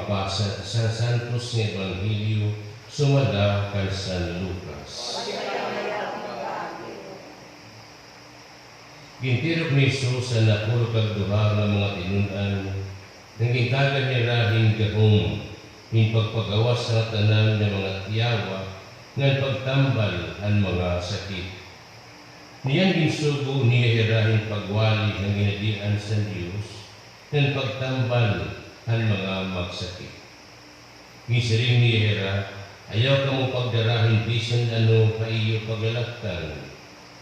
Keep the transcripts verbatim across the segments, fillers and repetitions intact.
Pasa sa Santos nga Ebanghelyo sumala kan San Lucas. Gintirok ni Jesus an napulo kag duha nga mga tinun-an, ngan gintagan hira hin gahom hin pagpagawas ha ngatanan nga mga tiyawa ngan pagtambal han mga sakit. Niyan ginsugo niya hira hin pagwali han Ginhadian san Dios ngan pagtambal han mga magsakit. Ginsiring niya hira, "Ayaw kamo pagdara hin bisan ano ha iyo paglalaktan,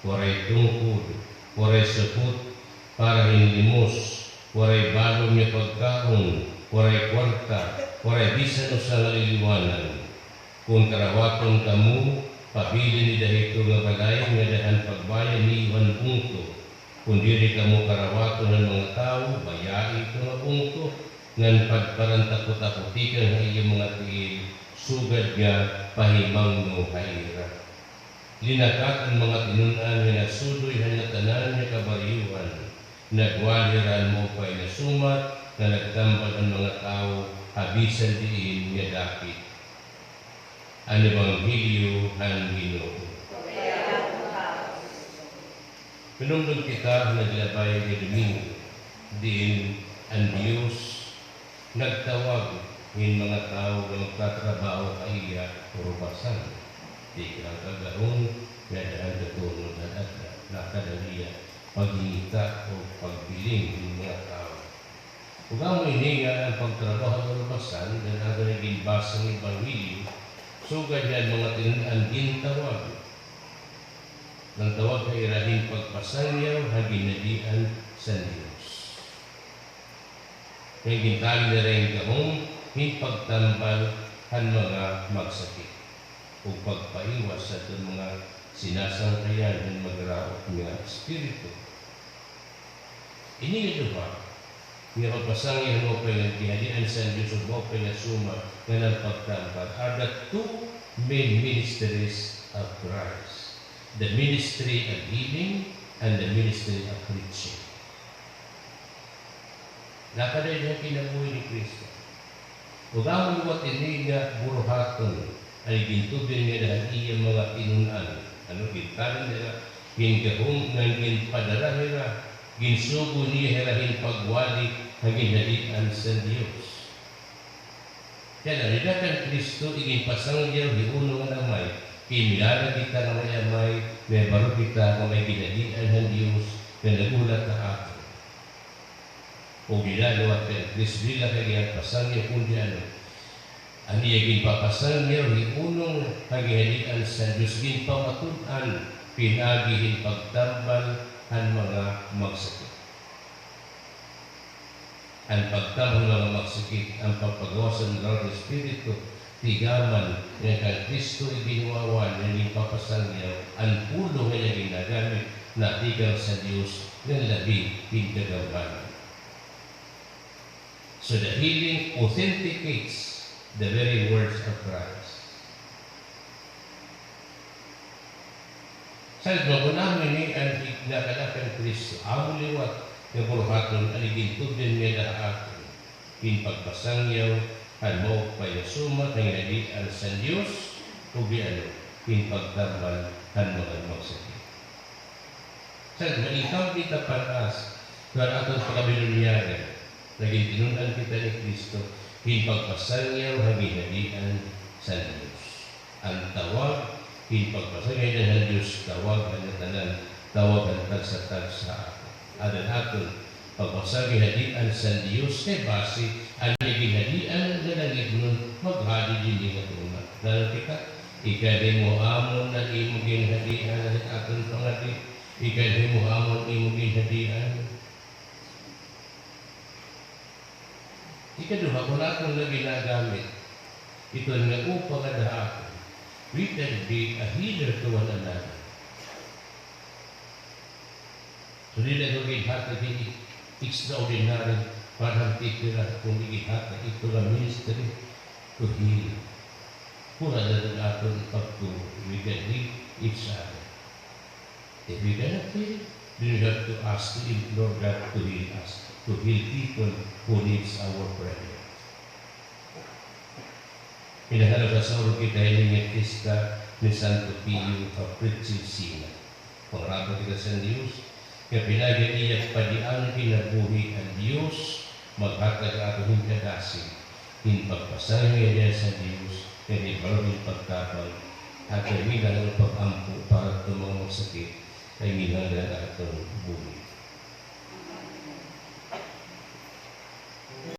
waray tungkod, waray supot para hin limos, waray balon nga pagkaon, waray kwarta, waray bisan usa nga liliwanan. Kon karawaton kamo, pabilin ida hito nga balay ngada han pagbayad niyo han bungto. Kon diri kamo karawaton han mga tawo, bayai ito nga bungto, ngan padparan ta kuta tikang ha iyo mga tiil, sugad nga pahimangno ha ira." Linakat an mga tinun-an nga nagsudoy han ngatanan nga kabaryohan, nagwali hira han maupay nga sumat, ngan nagtambal han mga tawo ha bisan diin nga dapit. An Ebanghelyo han Ginoo. Hinumdom kita ha naglabay nga Domingo, diin an Dios nagtawag hin mga tawo nga magtatrabaho ha iya urubasan. Tikang kagahom ngada han tutunod han adlaw, lakad han iya paghingita o pagbiling hin mga tawo. Ug amo ini nga an pagtrabaho han urubasan, ngan aton nga ginbasa nga Ebanghelyo, sugad nga an mga tinun-an gintawag. Nagtawag ha ira hin pagpasangyaw ha Ginhadian san Dios. Ngan gintagan nira hin gahom hin pagtambal han mga magsakit, ug pagpaiwas sadton mga sinasangkayan hin magraot nga espiritu. Ini nga duha nga pagpasangyaw han maupay nga Ginhadian san Dios ug maupay nga sumat ngan an pagtambal are the two main ministries of Christ, the ministry of healing and the ministry of preaching. Nakada ini ha kinabuhi ni Cristo. Ug amo liwat ini nga buruhaton an gintubyan nira han iya mga tinun-an. Ano, gintagan nira hin gahom ngan ginpadara hira, ginsugo niya hira hin pagwali ha Ginhadian san Dios. Kay dida kan Cristo iginpasangyaw hi unong nga amay, kinilala kita nga may Amay, may baro kita nga may Ginhadian han Dios nga naghulat ha aton. Ug dida liwat kan Cristo, diri la kay ginpasangyaw, kundi ano, an iya ginpapasangyaw hi unong ha Ginhadian san Dios, ginpamatud-an pinaagi hin pagtambal han mga magsakit. An pagtambal han mga magsakit, an pagpagawas han mga espiritu, tigaman nga kan Cristo iginwawan, nga ginpapasangyaw, an pulong nga iya ginagamit natigang sa Dios ngan labi hin kagamhanan. So the healing authenticates the very words of Christ. Sa gihapon, amo ini an iginakada kan Cristo, amo liwat nga buruhaton an igintubyan nira ha aton hin pagpasangyaw han maupay nga sumat nga Ginhadian san Dios, ug ano, hin pagtambal han mga magsakit. Sa, naikam kita para sa aton pagkabilonyagan, nagin tinun-an kita ni Cristo, hin pagpasangyaw ha Ginhadian san Dios. An tawag hin pagpasangyaw han Dios, tawag han ngatanan, tawag han tagsa-tagsa. Ada ha aton pagpasangyaw ha Ginhadian san Dios, kay basi an Ginhadian nga langitnon maghadi dinhi ha aton. Nano kita, ikaw himo amon an imo ginhadian, an aton pangadi, ikaw himo amon imo ginhadian. Ikaduha, kon aton nga ginagamit iton nga upa nga ada ha aton, we can be a healer to one another. So, diri la ito ginhatag hin extraordinary para han titira, kundi ginhatag ito nga ministry to heal. Kon ada ha aton pagtuo, we can heal each other. If we cannot heal, then we have to ask, to implore God to heal us, to heal people who needs our prayer. Hinahangad nga saurog kita hini nga pista ni Santo Pio ha Principesina. Mangarap kita san Dios, nga pinaagi han iya padian kinabuhi an Dios, maghatag ha aton hin kadasig, hin pagpasaylo nganhi san Dios, ngan hin baro hin pagtabang, ha aton hinahangad nga pag-ampo para ha mga magsakit, kay nginhanglan an aton buhi.